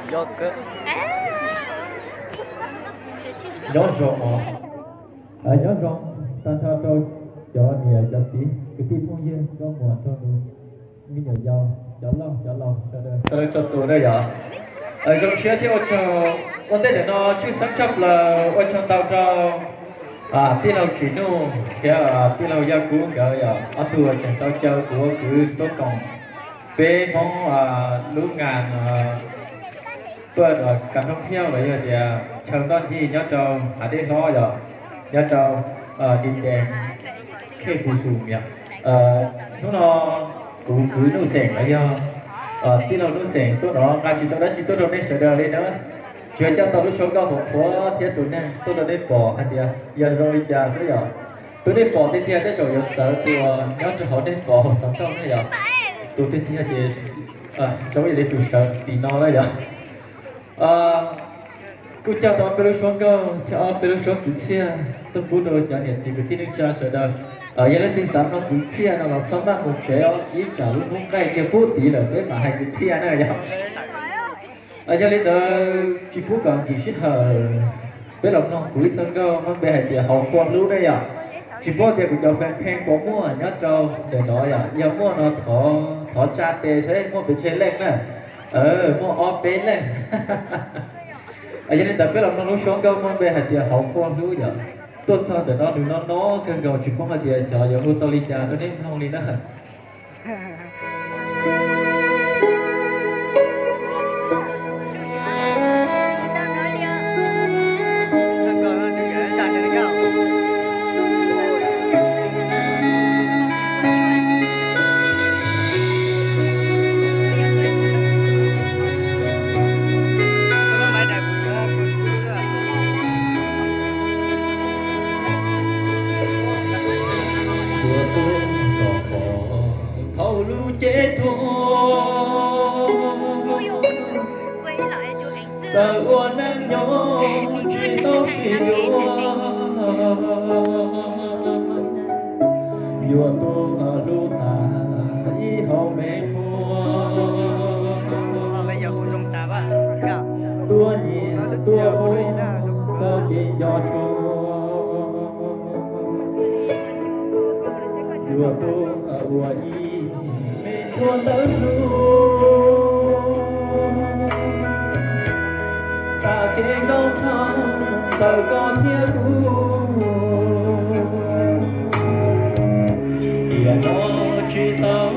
Nyob zoo os, nyob zoo tag nrho rau cov niam cov txiv kwv tij phooj ywg nkauj muam nraug nus, me nyuam yaus, cov laus cov laus sawv daws txhua leej txhua tus na yom. Zoo siab thiab ua tsaug, ua ntej ntawm no tshwj xeeb tshaj plaws ua tsaug ntau rau tij laug Tsim Nuj thiab tij laug Yaj Kub nkawd yom, ob tug tseem tau caw kuv ua kwv tuaj koom peb Hmoob lub ngas tuaj kam thoob phiaj los yog tias chaw ntoj ncig nyob rau hav dej hlob yom, nyob rau di tes khej hu xus yom. Hnub no kuv kwv Nuj Xeem los yog tij laug Nuj Xeem tuaj no nqa tsis tau dab tsi tuaj rau nej sawv daws li na. Tsuas coj tau lub suab nkauj qhuav qhuav thiab tus neeg tuaj rau nej pom hais tias yog zoo li cas xwb yom. Tus nej pom tiag tiag tej zaum yuav txawv tus uas nyob rau hauv nej pom hauv xov tooj na yom. Tus tiag tiag ces zoo ib yam li tus sawv tim no na yom. Kuj coj tau ob peb lub suab nkauj thiab ob peb lub suab kwv txhiaj tuaj pub rau cov niam txiv kwv tij neej tsa sawv daws. Yog leej twg xav mloog kwv txhiaj no los txhob maj mus tsev os, ib tsam lub hnub qaij kiag pub tid lawm peb mam hais kwv txhiaj na yom. Yog li ntawd tsis pub kom nkim sij hawm, peb los mloog kuv ib txoj nkauj muaj npe hais tias Hauv Qhua Hlub na yom. Tsis paub tias kuv cov fans pheej puas muaj nyob rau ntawm no yom, yog muaj no thov tsa tes saib muaj pes tsawg leej na. Muaj ob peb leej. Yog li ntawd peb los mloog lub suab nkauj muaj npe hais tias Hauv Qhua Hlub yom. Tuaj txog ntawm no nws no no kawg nkaus tsis paub hais tias xyov yuav hu tau li cas rau nej mloog li na. Tuaj tuaj kom pom thaum lub cev tuag, txawm ua neej nyob tsis tau sib yuav, yuav tuaj hlub tas ib hauv me qhua. Tuaj nyiam tuaj ua txoj kev nco tshua, yuav tuaj ua ib me tshuaj ntawv hlub. Txoj kev nkauj nraug ntawm koj thiab kuv, tiam no tsis tau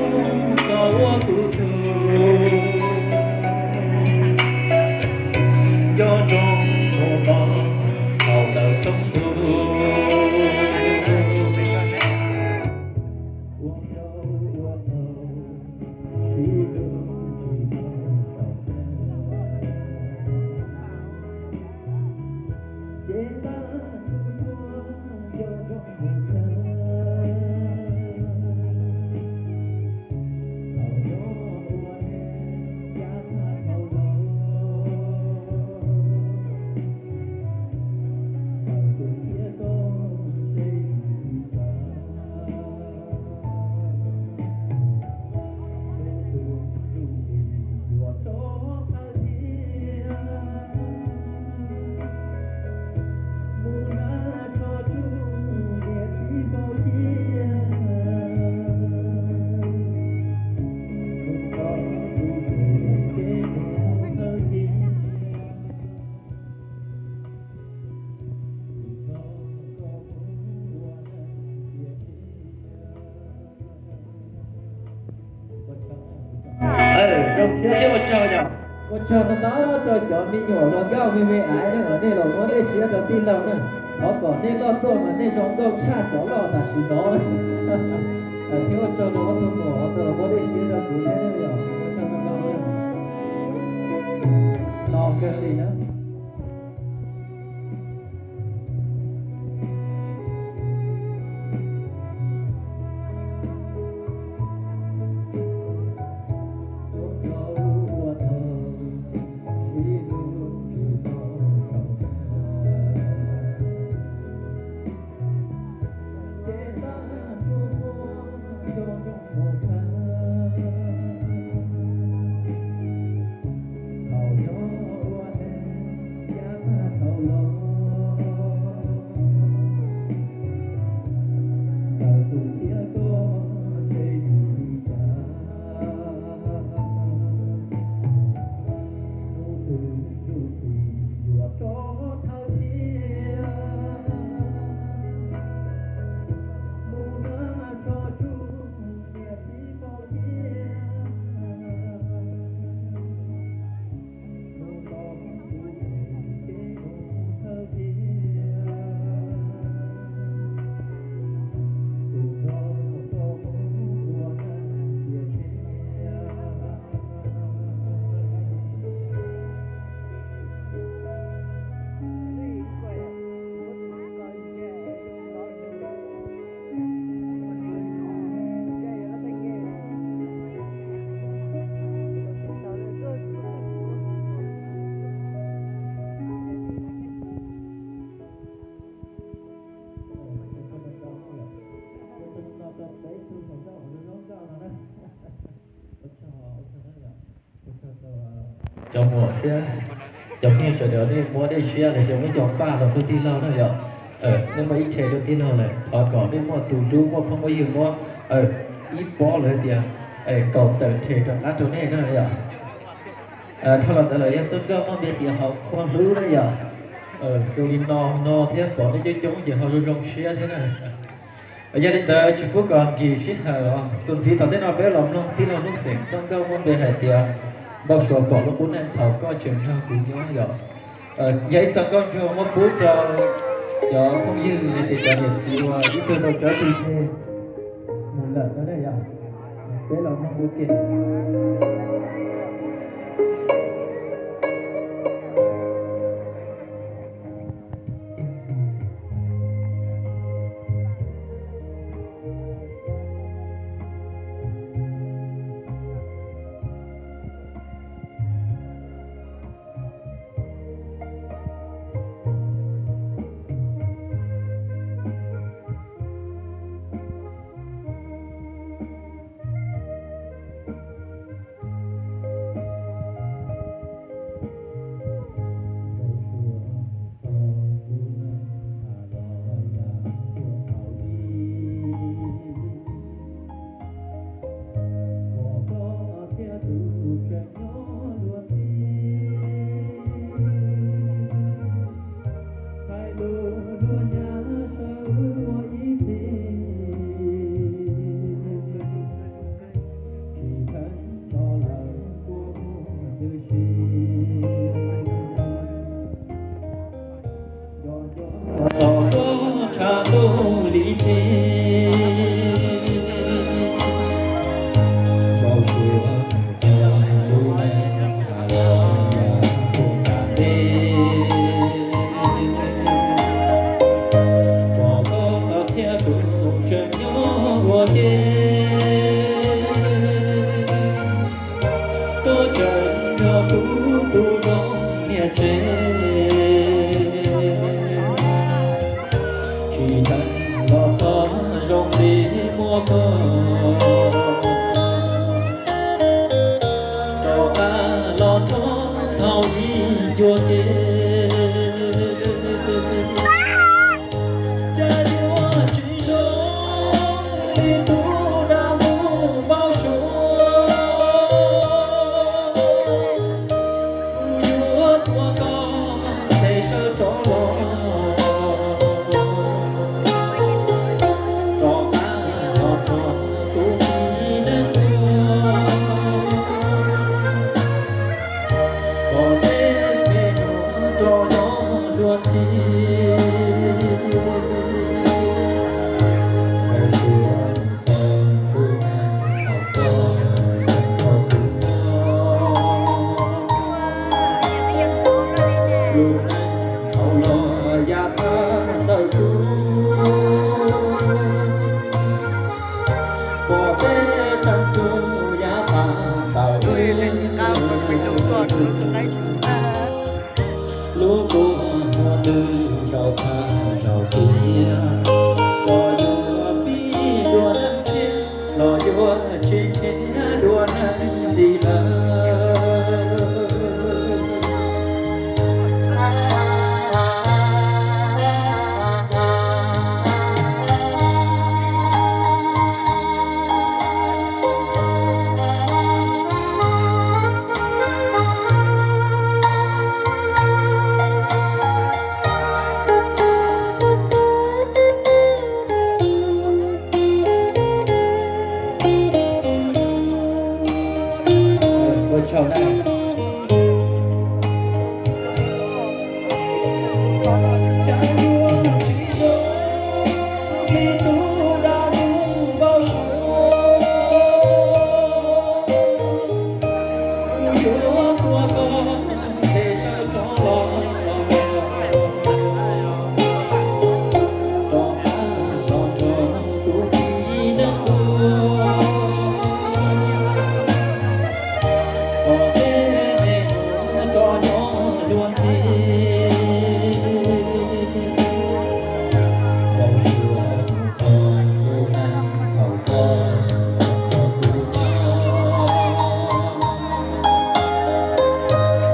koj ua kuv tug, nco ntsoov mus txog thaum ntawd rooj ntuj. Zoo siab thiab ua tsaug yom. Ua tsaug ntau ntau rau cov me nyuam hluas nkauj me me aiv na, nej los muab dej siab rau tij laug na. Thov kom nej loj tuaj mas nej zoo nkauj tshaj cov loj tam sim no. Thiab ua tsaug rau ob tug muam uas tau los muab dej siab rau kuv thiab yom. Ua tsaug ntau ntau. No kawg li na. Thiab cov phooj ywg sawv daws nej muab dej siab los yog muab cov npaj los rau tij laug na yom. Nej muab ib rhe rau tij laug lawm, thov kom nej muaj tus hlub muaj phooj muaj ywg muab ib pob los tias kaum tawm rhe rov qab rau nej na yom. Dhau los ntawd lawm yog txoj nkauj muaj npe tias Hauv Qhua Hlub na yom. Zoo li no no thiab pom nej coob coob ces ho zoo zoo siab thiab na. Yog li ntawd tsis pub kom nkis sij hawm os, txuas ntxiv tom ntej no peb los mloog tij laug Nuj Xeem txoj nkauj muaj npe hais tias Npau Suav pom lub qub neej thaum koj tseem nrog kuv nyob yom. Yog ib txoj nkauj ntsuag muab pub rau cov phooj ywg hais tias cov niam txiv uas ib tug tau cov tug ntse mus lawm no na yom. Peb los mloog ua ke. Txog lub tshav ntuj li ces, npau suav txog lub neej los yog kuv tas dej, pom koj thiab kuv tseem nyob ua ke. Koj tseem yog kuv tus zoo niam tsev, tsis teev los txog zoo li muaj koj, rov qab los nrog thaum ub ib ncua ke. Cas yuav tsis zoo li tus dab ntub npau suav, kuv yuav tuav koj tes sawv rov los, rov qab los nrog kuv ib leeg ua, kom neb me nyuam rov nyob luag ntxhi. Npau suav txog lub neej thaum koj tseem nrog kuv nyob, lub neej thaum los yav tag ntawm kuv, pom peb teev tus yav tag ntawm wb. Lub kua muag twg zaum tag zaum tiag, xyov yuav pib dua neeg tshiab los yuav tsis nrhiav dua neeg ntxiv lawm.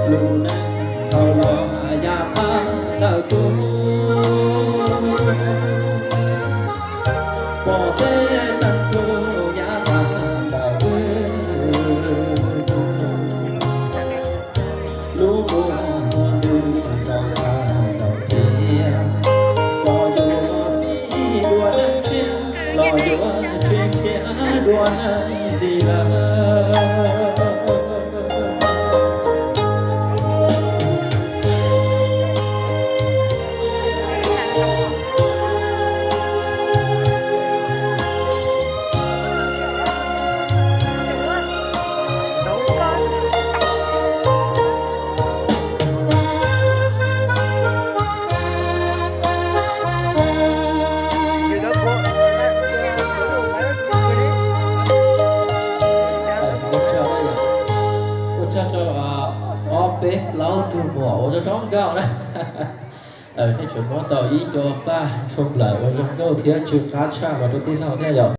Lub neej thaum los yav tag ntawm kuv, pom tej neeg tub yav tag ntawm wb. Lub kua muag ntws los tag los thiab, xyov yuav pib dua neeg tshiab los yuav tsis khiav dua neeg ntxiv lawm. Ua tsaug rau ob peb plaub tug muam ua zoo zoo nkauj na. Nej tseem muab tau ib co paj ntshua nplawm ua zoo nkauj thiab tsw qab tshaj los rau tij laug thiab yom.